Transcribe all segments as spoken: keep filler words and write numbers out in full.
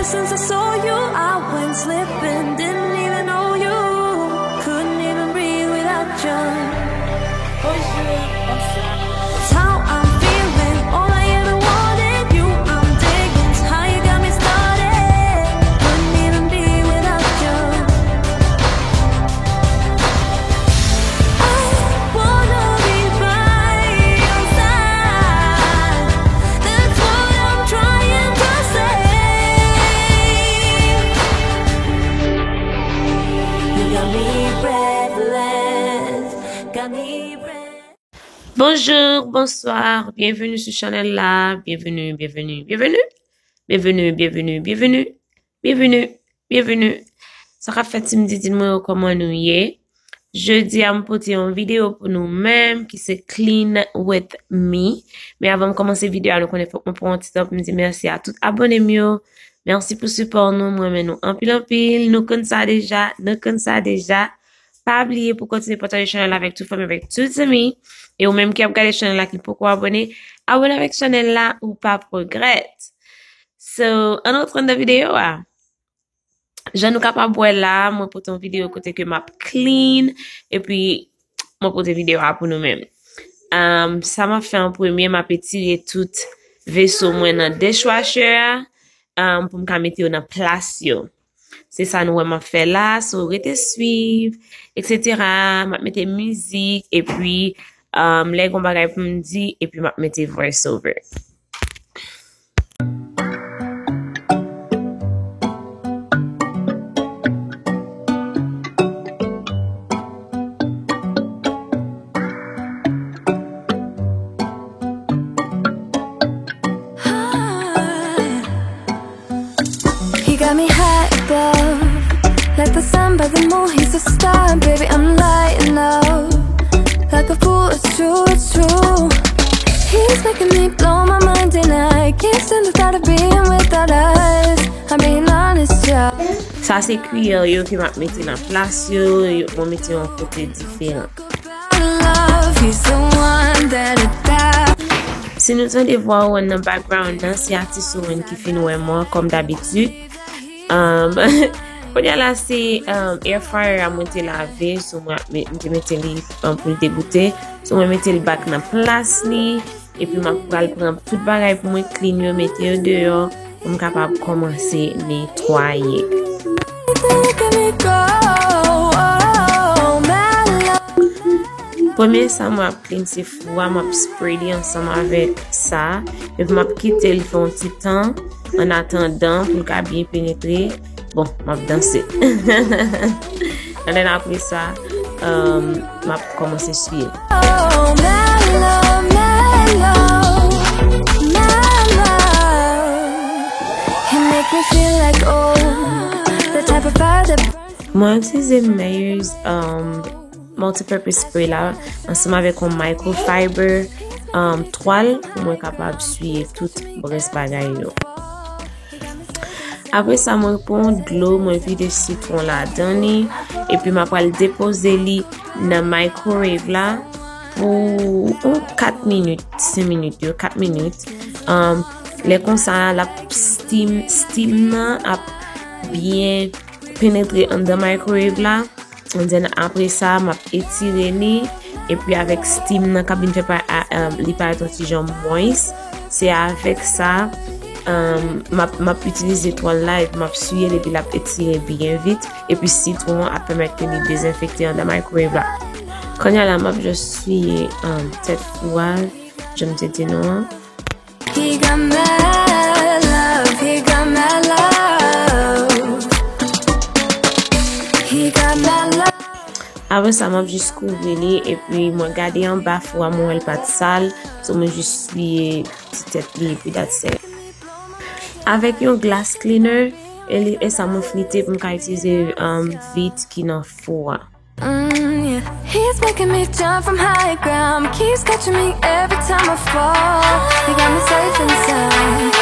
Since I saw you, I went slipping, didn't even know you. Couldn't even breathe without you. Bonjour, bonsoir. That's how I'm feeling. All I ever wanted, you I'm digging. How you got me started. Couldn't even be without you. I wanna be by your side. That's what I'm trying to say. You got me breathless, got me breathless. Bonjou, bonswa, byenveni sou chanèl la, byenveni, byenveni, byenveni. Byenveni, byenveni, byenveni. Byenveni, byenveni. Sa k ap fèt, ti m didin mwen yo, kòman nou ye? Jodi a, m pote yon videyo pou nou menm ki se Clean With Me. Men avan m kòmanse videyo a, nou konnen fòk mwen pran yon ti tan pou m di mèsi a tout abòne m yo. Mèsi pou sipò nou, m renmen nou anpil, anpil. Nou konn sa deja, nou konn sa deja. Pa bliye pou kontinye pataje chanèl la avèk tout fanmi, avèk tout zanmi. E ou menm ki ap gade chanèl la ki poko abòne, abòne avèk chanèl la, ou p ap regrèt. So, ann rantre nan videyo a. Jan nou kapab wè la, mwen pote yon videyo kote ke m ap clean, epi mwen pote videyo a pou nou menm. Um, sa m ap fè an premye, m ap etire tout veso mwen nan dishwasher a, um, pou m ka mete yo nan plas yo. Se sa nou wè m ap fè la, so rete swiv, et cetera. M ap mete mizik, epi, um, lè gon bagay pou m di, epi m ap mete voice over. He got me hyped up, like the sun by the moon, he's a star, baby, I'm lighting up, like a fool, it's true, it's true. He's making me blow my mind, and I can't stand the thought of being without us. I'm being honest, yeah. Sa se kiyè yo ke m ap mete nan plas yo, yo, mwen mete yon kote diferan. Love, he's the one that I die. Si nou tande vwa Owen nan background nan, se atis Owen ki fin wè mwen, kòm dabitid. Um, kounye a la, se, um, air fryer a mwen te lave, so mwen, m te mete li, um, pou l degoute. So mwen mete l back nan plas li, epi m ap pral pran tout bagay pou mwen clean yo, mete yo deyò, pou m kapab kòmanse netwaye. Premye sa mwen ap clean se fou a, m ap spray li ansanm avèk sa, epi m ap kite l fè yon ti tan, an atandan pou l ka byen penetre. Bon, m ap danse. And then apre sa, um, m ap kòmanse siye. Oh, Mellow, Mellow, Mellow. He make me feel like, oh, the type of fire that burns. Mwen itilize Meyers, um, multipurpose spray la ansanm avèk yon microfiber, um, twal pou mwen kapab siye tout rès bagay yo. Apre sa, mwen pran dlo, mwen vide sitwon ladan li, epi m ap pral depoze li nan microwave la pou yon kat minit, senk minit yo, kat minit. Um, lè konsa, l ap steam, steam nan ap byen penetre anndan microwave la. And then apre sa, m ap etire li. Epi avèk steam nan k ap vin fè pa, a, a, li parèt yon ti jan moist. Se avèk sa, um, m ap, m ap itilize twal la epi m ap siye l epi l ap etire byen vit. Epi sitwon an ap pèmèt ke li dezenfekte anndan microwave la. Kounye a la, m ap just siye, um, tèt fou a, jan m te di nou an. He got mad love, he got mad love. He got mad love. Apre sa, m ap jis kouvri li, epi mwen gade anba fou a, mwen wè l pa t sal, so mwen jis siye ti tèt li, epi that's it. Avèk yon glass cleaner, e li, e sa mwen flite pou m ka itilize, um, vit ki nan fou a. Mm, yeah. He's making me jump from high ground, keeps catching me every time I fall. He got me safe and sound.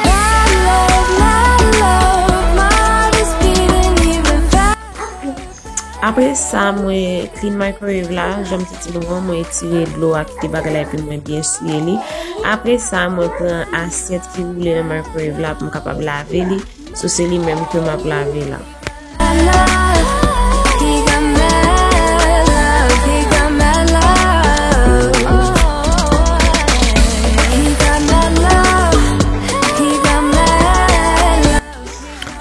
My love, my love, my heart is beating even faster. Apre sa, mwen clean microwave la, jan m te di nou an, mwen etire dlo a ki te bagay la epi mwen byen siye li. Apre sa, mwen pran asyèt ki woule nan microwave la pou m kapab lave li. So, se li menm ke m ap lave la.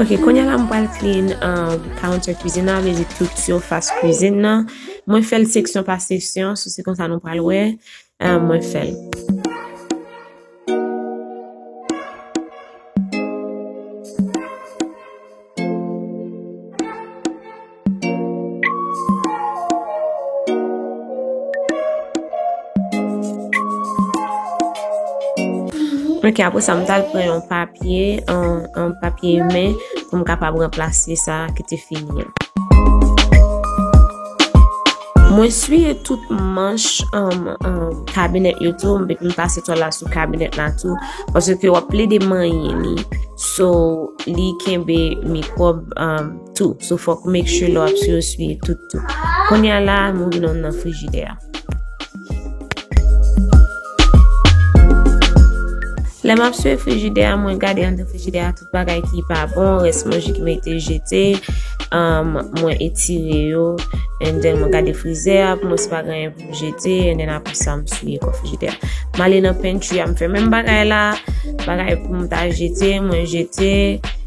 Ok, kounye a la m pral clean um, counter cuisine la, vle di tout sifas cuisine nan. Mwen fè l seksyon pa seksyon, so se konsa nou pral wè. Ah, mwen fè l. Ok, apre sa, m t al pran yon papye, yon, yon papye imen pou m kapab ranplase sa ki te fini an. Mwen siye tout manch um, um, kabinèt yo tou, m, m pase twal la sou kabinèt la tou, paske w ap plede manyen li. So, li kenbe mikwòb um, tou. So, fòk make sure lè w ap siye, w siye tout tou. Kounye a la, mwen vin nan frijidè a. Lè m ap siye frijidè a, mwen gade anndan frijidè a, tout bagay ki pa bon, rès manje ki merite jete, um, mwen etire yo, and then mwen gade frizè a pou mwen si pa gen anyen pou m jete, and then apre sa, m siye kò frijidè a. M ale nan pantry a, m fè menm bagay la, bagay pou m ta jete, mwen jete,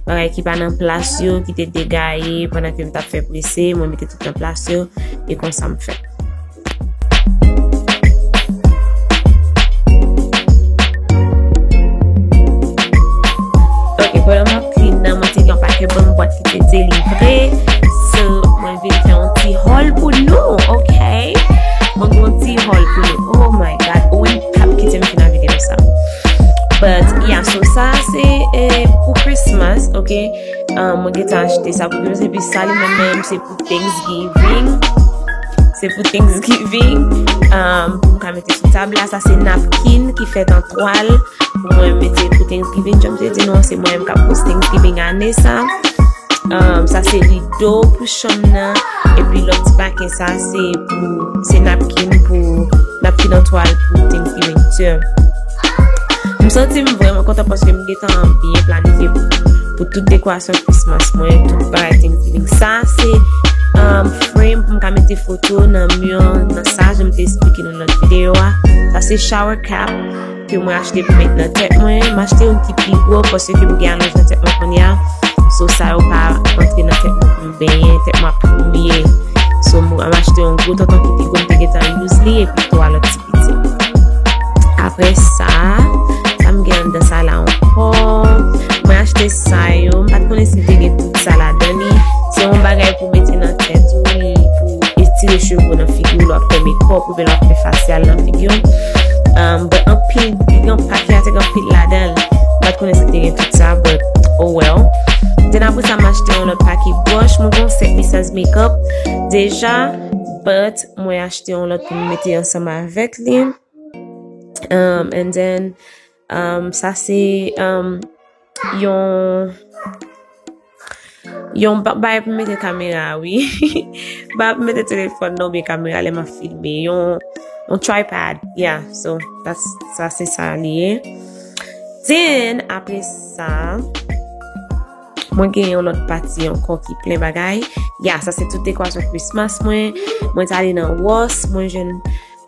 bagay ki pa nan plas yo, ki te degaye pandan ke m t ap fè prese, mwen mete tout nan plas yo, e konsa m fè. Ok, pandan m ap clean nan, mwen te gen yon pakèt bann bwat ki te delivre. So, mwen vin fè yon ti haul pou nou, ok? Mwen gen yon ti haul pou nou. Oh my God, ou wè m p ap kite m fin avèk nou sa. But, yeah, so sa se eh, pou Christmas, ok? Ah, mwen gentan achte sa pou Christmas, epi sa li menm menm, se pou Thanksgiving. Se pou Thanksgiving. Um, pou m ka mete sou tab la, sa se napkin ki fèt an twal. Pou mwen mete pou Thanksgiving, jan m te di nou an, se mwen menm k ap host Thanksgiving ane sa. Um, sa se rido pou chanm nan. Epi lòt ti paken sa, se pou, se napkin pou, napkin an twal pou Thanksgiving. So, m santi m vrèman kontan paske m gentan byen planifye pou, pou tout dekorasyon Christmas mwen, tout bagay Thanksgiving. Sa se um, frame pou m ka mete foto nan mi an, nan sa jan m te esplike nou nan lòt videyo a. Sa se shower cap ke mwen achte pou met nan tèt mwen. M achte yon ki pi gwo paske m gen alonj nan tèt mwen kounye a. So sa yo pa antre nan tèt mwen pou m benyen, tèt mwen ap mouye. So m, m achte yon gwo tonton ki pi gwo, m te gentan use li, epi twa lòt ti piti. Apre sa, sa m gen anndan sa la ankò? Mwen achte sa yo, m pa t konnen si te gen tout sa ladan li. Se yon bagay pou mete nan tèt ou, li pou etire cheve w nan figi w, lè w ap fè mekòp oubyen lè w ap fè fasyal nan figi w. Um, but anpil, yon pakèt, te gen anpil ladan l. M pa t konnen si te gen tout sa, but oh well. Then apre sa, m achte yon lòt pakèt bwòch. Mwen gen yon sèt Missa's Makeup deja, but mwen achte yon lòt pou m mete ansanm avèk li. Um, and then, um, sa se, um, yon, yon ba-, bagay pou mete kamera, wi. Bagay pou mete telefòn nan oubyen kamera lè m ap filme. Yon, yon tripod, yeah. So, that's, sa se sa li ye. Then, apre sa, mwen gen yon lòt pati ankò ki plen bagay. Yeah, sa se tout dekorasyon Christmas mwen. Mwen t ale nan Ross, mwen jwenn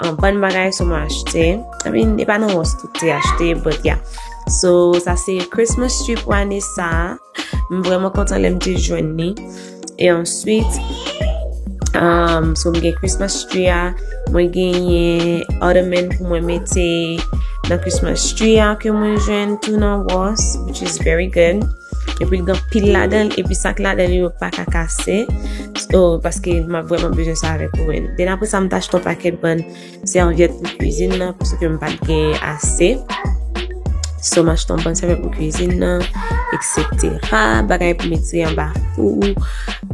an bann bagay, so mwen achte. I mean, e pa nan Ross tout te achte, but yeah. So, sa se Christmas tree pou ane sa. M vrèman kontan lè m te jwenn li. E answit, um, so m gen Christmas tree a, mwen genyen ottoman pou mwen mete nan Christmas tree a ke mwen jwenn tou nan Ross, which is very good. Epi l gen anpil ladan l, epi sa k ladan l yo pa ka kase. So, paske m ap vrèman bezwen sa avèk mwen. Then apre sa, m t achte yon pakèt bann sèvyèt pou kwizin nan, paske m pa t gen ase. So, m achte yon bann sèvyèt pou kwizin nan, et cetera. Bagay pou mete anba fou,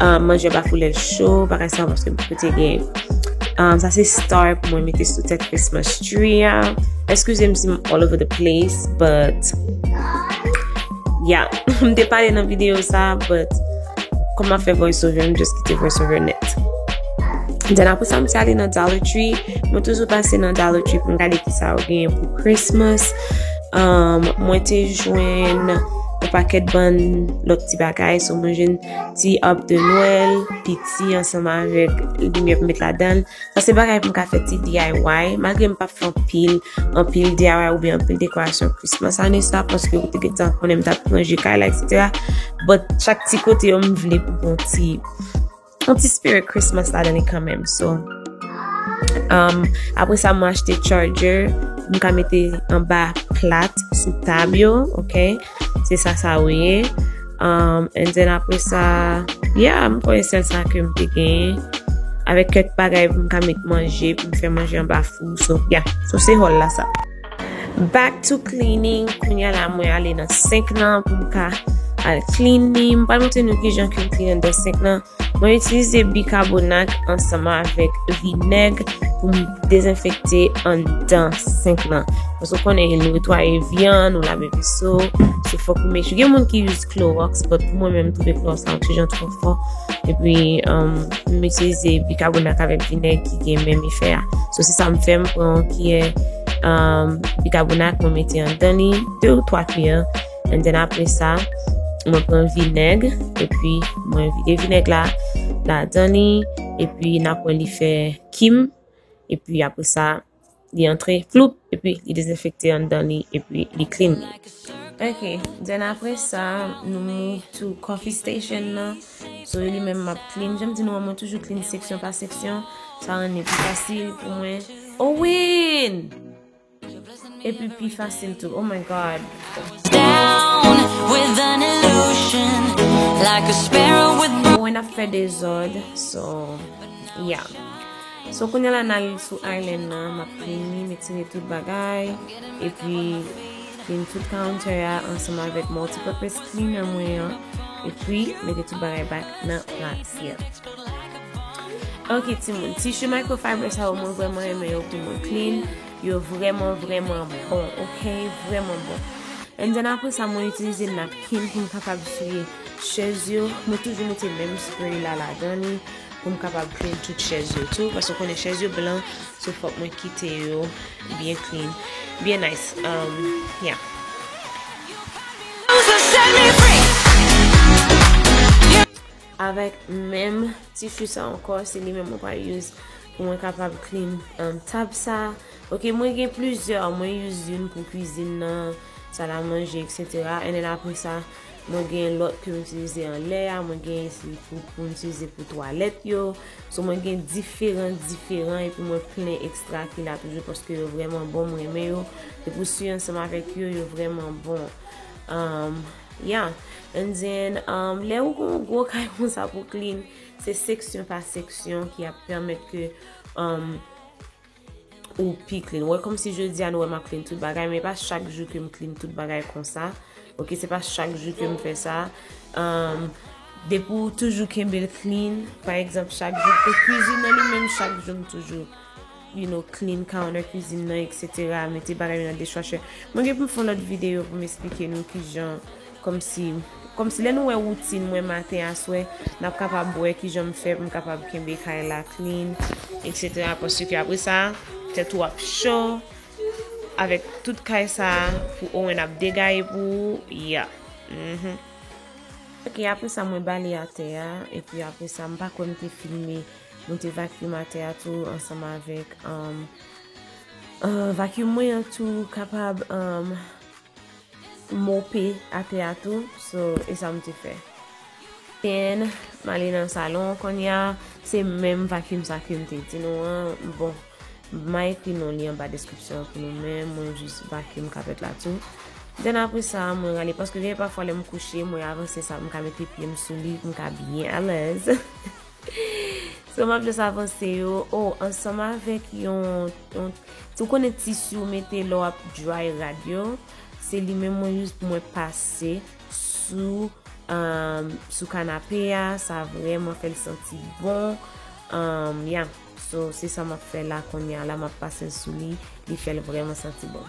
ah, manje anba fou lè l cho, bagay sa yo, paske m pa t gen. Ah, sa se star pou mwen mete sou tèt Christmas tree a. Eskize m si m all over the place, but yeah, m te pale nan videyo sa, but kòm m ap fè voice over, m just kite voice over nèt. Then apre sa, m te ale nan Dollar Tree. Mwen toujou pase nan Dollar Tree pou m gade kisa yo genyen pou Christmas. Um, mwen te jwenn yon pakèt bann lòt ti bagay. So, mwen jwenn ti arbre de Noël, piti, ansanm avèk limyè pou met ladan l. Sa se bagay pou m ka fè ti D I Y, malgre m p ap fè anpil, anpil D I Y oubyen anpil dekorasyon Christmas ane sa, paske ou te gentan konnen m t ap ranje kay la, et cetera. But chak ti kote yo, m vle pou gon ti, yon ti spirit Christmas ladan li kanmenm. So, um, apre sa, mwen achte charger pou m ka mete anba plat sou tab yo, ok? Se sa sa yo ye. Um, and then apre sa, yeah, m kwè se sèl sa ke m te genyen. Avèk kèk bagay pou m ka met manje, pou m fè manje anba fou. So, yeah. So, se haul la sa. Back to cleaning. Kounye a la, mwen ale nan sink lan pou m ka al clean li. M pral montre nou kijan ke m clean anndan sink lan. Mwen itilize bikabonat ansanm avèk vinèg pou m dezenfekte anndan sink lan. Paske w konnen, lè w netwaye vyann, ou lave veso, so fòk ou mete. Gen moun ki use Clorox, but pou mwen menm, m twouve Clorox la yon ti jan twò fò. Epi, um, m itilize bikabonat avèk vinèg ki gen menm efè a. So, se sa m fè, m pran yon kiyè, um, bikabonat, mwen mete anndan li, de ou twa kiyè. And then apre sa, mwen pran vinèg, epi mwen vide vinèg la ladan li, epi n ap wè li fè kim, epi apre sa, li antre, floup, epi li dezenfekte anndan li, epi li clean li. Ok, then apre sa, nou move to coffee station nan. So, li menm m ap clean. Jan m di nou an, mwen toujou clean seksyon pa seksyon. Sa rann li pi fasil pou mwen. Owen! Epi pi fasil tou. Oh my God. Down with an illusion, like a sparrow with no Mwen ap fè dezòd, so, yeah. So, kounye a la, n al sou island nan, m ap clean li, m etire tout bagay, epi clean tout counter a ansanm avèk multipurpose cleaner mwen an, epi mete tout bagay back nan plas yo. Ok, timoun, tissue microfiber sa yo, mwen vrèman renmen yo pou mwen clean. Yo vrèman, vrèman bon, ok? Vrèman bon. And then apre sa, mwen itilize napkin pou m kapab siye chèz yo. Mwen toujou mete menm spray la ladan li pou m kapab clean tout chèz yo tou. Paske w konnen chèz yo blan, so fòk mwen kite yo byen clean, byen nice. Um, yeah. Avèk menm tissue sa ankò, se li menm mwen pral use pou mwen kapab clean, um, tab sa. Ok, mwen gen plizyè, mwen use youn pou kwizin nan, sal a manje, et cetera. And then apre sa, mwen gen lòt ke m itilize anlè a, mwen gen isi pou, pou m itilize pou twalèt yo. So, mwen gen diferan, diferan, epi mwen plen ekstra ki la toujou paske yo vrèman bon, mwen renmen yo. Epi w siye ansanm avèk yo, yo vrèman bon. Um, yeah. And then, um, lè ou gon gwo kay konsa pou clean, se seksyon pa seksyon ki ap pèmèt ke, um, ou pi clean. Wè, kòmsi jodi a nou wè m ap clean tout bagay, men pa chak jou ke m clean tout bagay konsa. Ok, se pa chak jou ke m fè sa. Um, depi w toujou kenbe l clean, pa egzanp, chak jou, ke kwizin nan li menm, chak jou m toujou, you know, clean counter kwizin nan, et cetera. Mete bagay yo nan dishwasher. Mwen gen pou m fè yon lòt videyo pou m esplike nou kijan, kòmsi, kòmsi lè nou wè woutin mwen maten aswè, n ap kapab wè kijan m fè pou m kapab kenbe kay la clean, et cetera. Paske apre sa, tèt ou ap cho avèk tout kay sa pou Owen ap degaye pou ou. Yeah. Mhm. Ok, apre sa, mwen bale atè a, epi apre sa, m pa kwè m te filme, mwen te vacuum atè a tou, ansanm avèk, um, uh, vacuum mwen an tou kapab, um, mope atè a tou, so, e sa m te fè. Then, m ale nan salon kounye a, se menm vacuum sa ke m te di nou an, bon, m a ekri non li anba deskripsyon an pou nou, men mwen jis vacuum kapèt la tou. Then apre sa, mwen rale, paske gen pafwa lè m kouche, mwen avanse sa, m ka mete pye m sou li, m ka byen alèz. So, m ap jis avanse yo. Oh, ansanm avèk yon, yon, si w konnen tisi w mete lè w ap dry rad yo, se li menm mwen use pou mwen pase sou, um, sou kanape a, sa vrèman fè l santi bon. Um, yeah. So, se sa m ap fè la kounye a la, m ap pase l sou li, li fè l vrèman santi bon.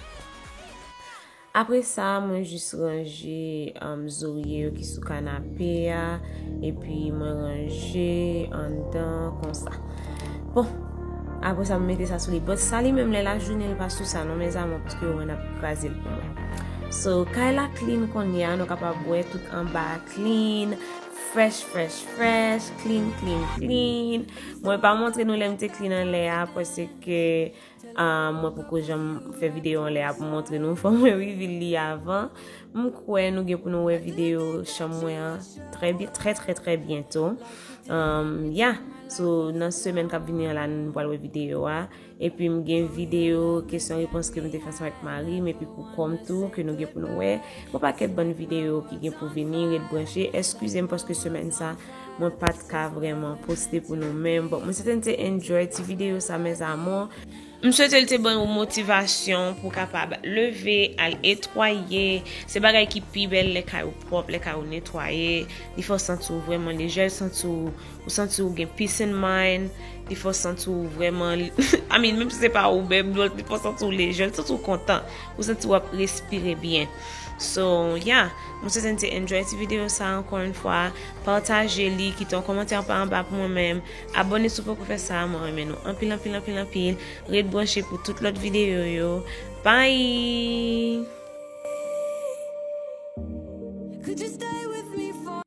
Apre sa, mwen jis ranje, um, zorye yo ki sou kanape a, epi mwen ranje anndan konsa. Bon, apre sa, m mete sa sou li. But sa li menm, lè lajounen, li pa sou sa non, mes amours, paske yo wè n ap kraze l pou mwen. So, kay la clean kounye a, nou kapab wè tout anba a clean, fresh, fresh, fresh, clean, clean, clean. Mwen pa montre nou lè m te clean anlè a, paske ah, mwen poko janm fè videyo anlè a pou montre nou, fò mwen reveal li avan. M kwè nou gen pou nou wè videyo chanm mwen an trè byen, trè, trè, trè byento. Um, yeah, so nan semèn k ap vini an la, nou pral wè videyo a. Epi m gen videyo kesyon repons ke m te fè ansanm ak mari m, epi pou kò m tou, ke nou gen pou nou wè. Yon pakèt bann videyo ki gen pou vini, ret branche. Eskize m paske semèn sa, mwen pa t ka vrèman poste pou nou, men bon, mwen sèten te enjoy ti videyo sa, mes amours. M swete l te ban ou motivasyon pou w kapab leve, al netwaye. Se bagay ki pi bèl lè kay ou pwòp, lè kay ou netwaye. Li fè w santi w vrèman lejè, l santi w, ou santi w gen peace in mind. Li fè w santi w vrèman, I mean, menm si se pa ou menm, li fè w santi w lejè, l santi w kontan. Ou santi w ap respire byen. So, yeah, mwen swete n te enjoy ti videyo sa ankò yon fwa. Pataje li, kite yon kòmantè anba anba pou mwen menm. Abòne si w poko fè sa, mwen renmen nou anpil, anpil, anpil, anpil. Ret branche pou tout lòt videyo yo. Bye!